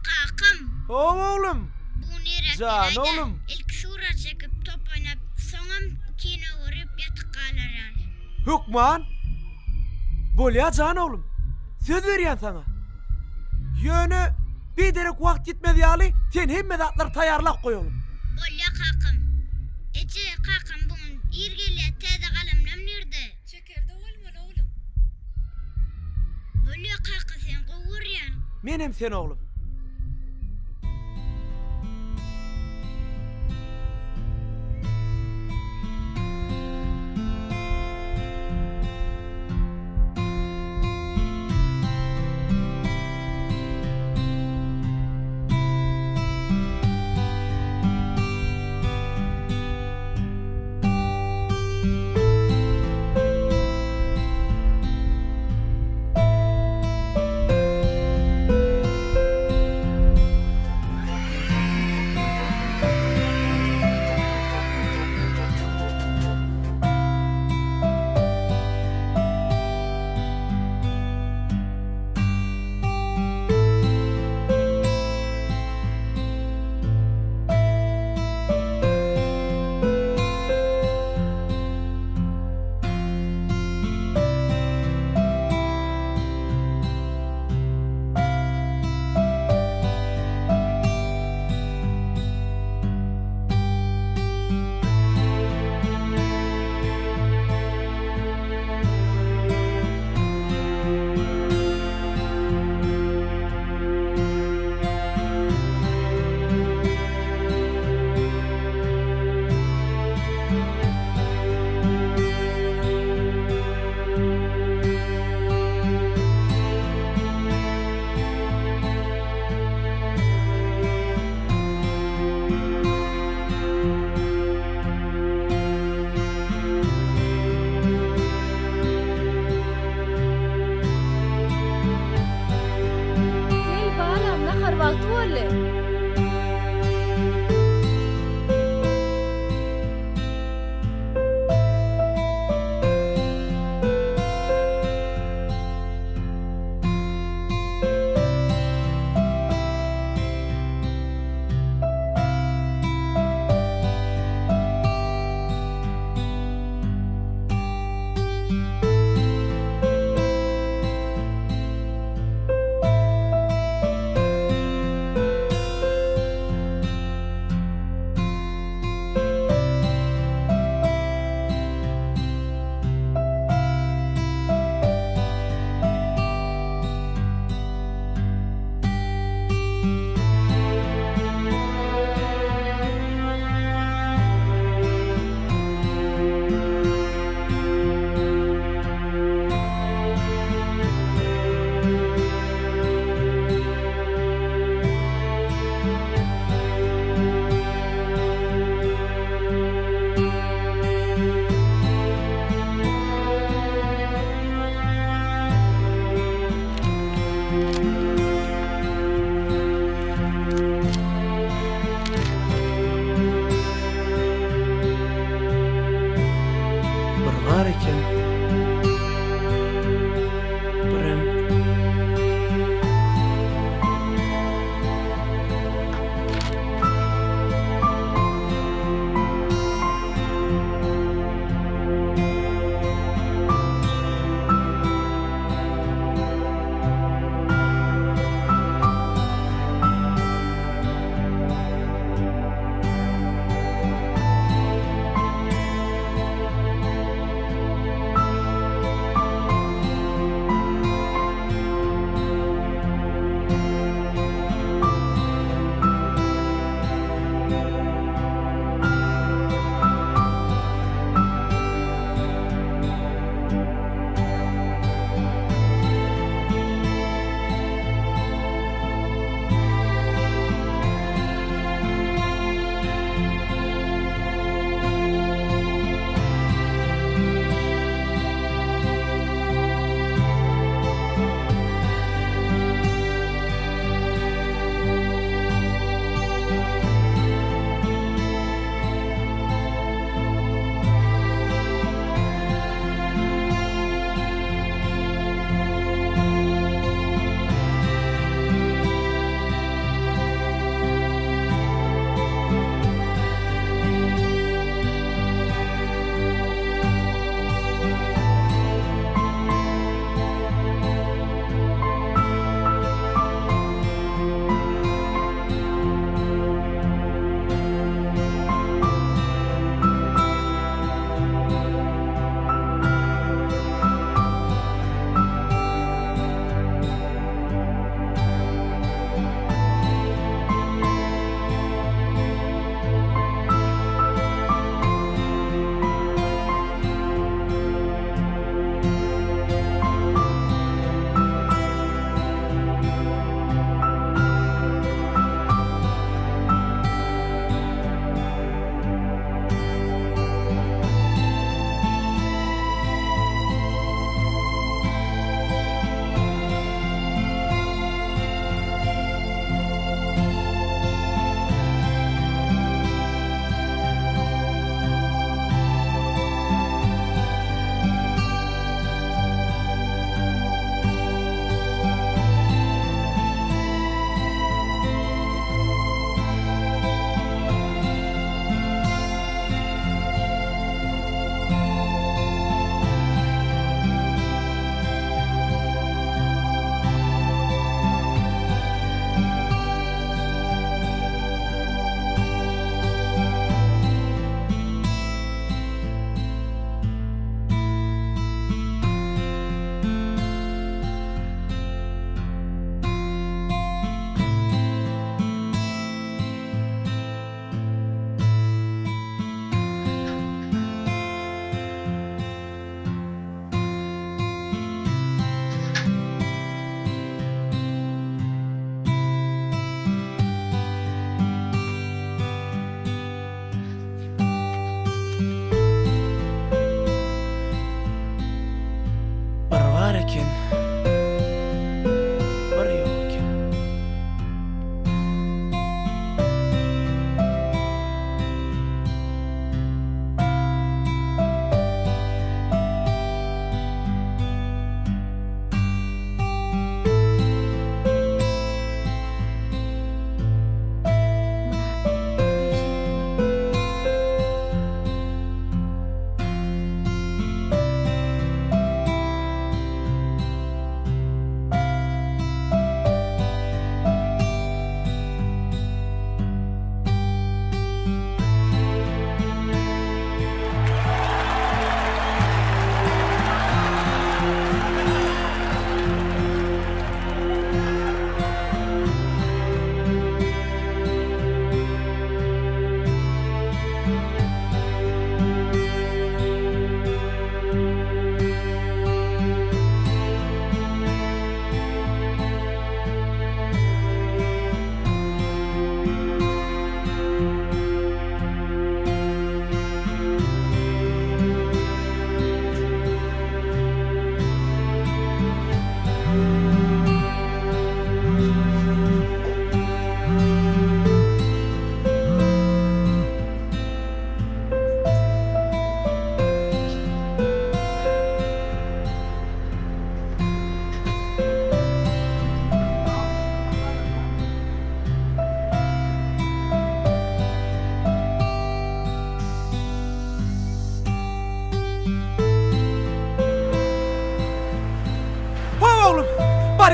Kakam. Hawa oglum. Bu gün irräk Jan geläýdä. oglum. Ilki surat çekip, top oýnap, soňam kino görüp ýatyp galar ýaly. Hökman. Bolýa jan oglum. Söz berýän saňa. Ýöne biderek wagt ýitmez ýaly sen hemme zatlary taýýarlap goý oglum. Bolýa kakam. Eje, kakam bu gün ir gelýä, täze galamlam nirde? Çekerde bolmaly oglum. Bolýa kaka seni gowy görýän. Menem seni oglum.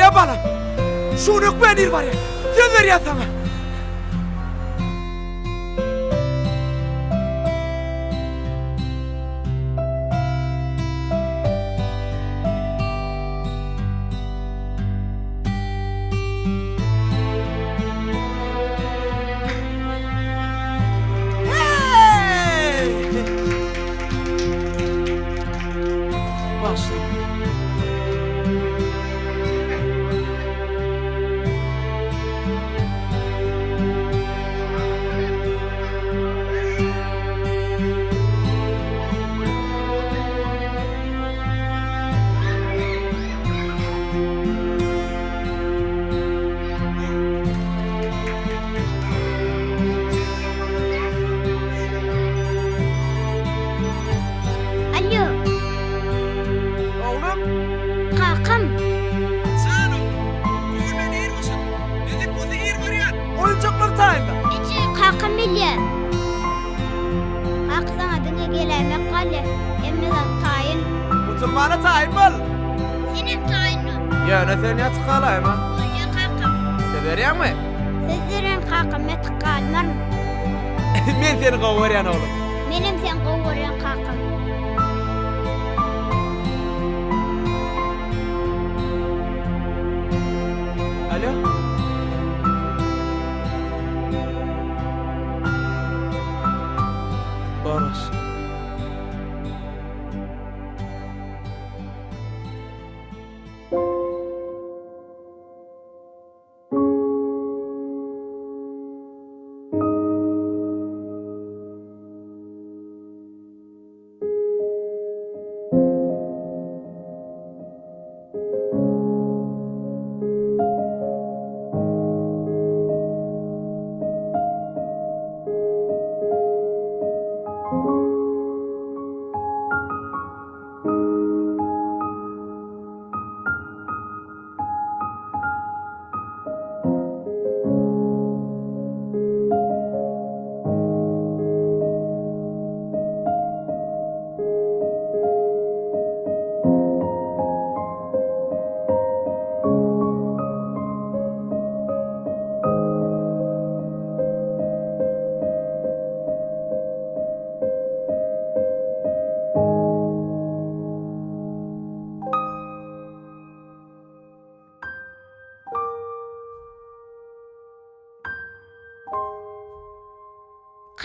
Bolýa balam. Şu gün hökmän ir barýan. Söz berýän saňa. Başla. Alo. Oglum. Kakam. Jan oglum. Bu gün men ir boşadym. Nesip bolsa ir barýan. Oýunjaklar taýynda. Eje, kakam bilýär. Kaka saňa diňe geläýmek galýar. Hemme zat taýyn. Oturmana taýyn bol. Senem taýyn bol. Ýöne sen ýatyp galaýma. Bolýar kakam. Söz berýäňmi? Söz berýän kakam ýatyp galmaryn. Men seni gowy görýän oglum. Menem seni gowy görýän kakam. Alo. Boros.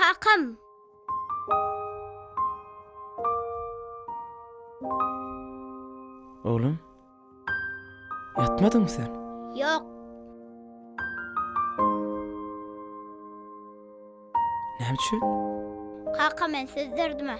Kakam. Oglum, ýatmadyňmy sen? Ýok. Näme üçin? Kaka men söz berdim-ä.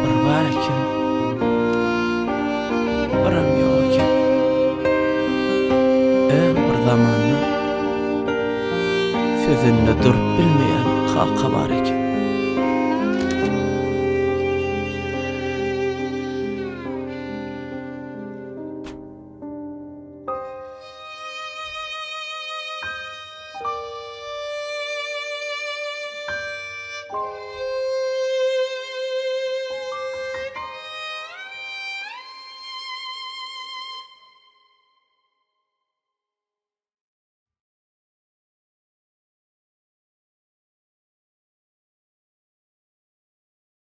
Bir bar eken, biram ýok eken. Öň bir zamanda sözünde durup bilmeýän kaka bar eken.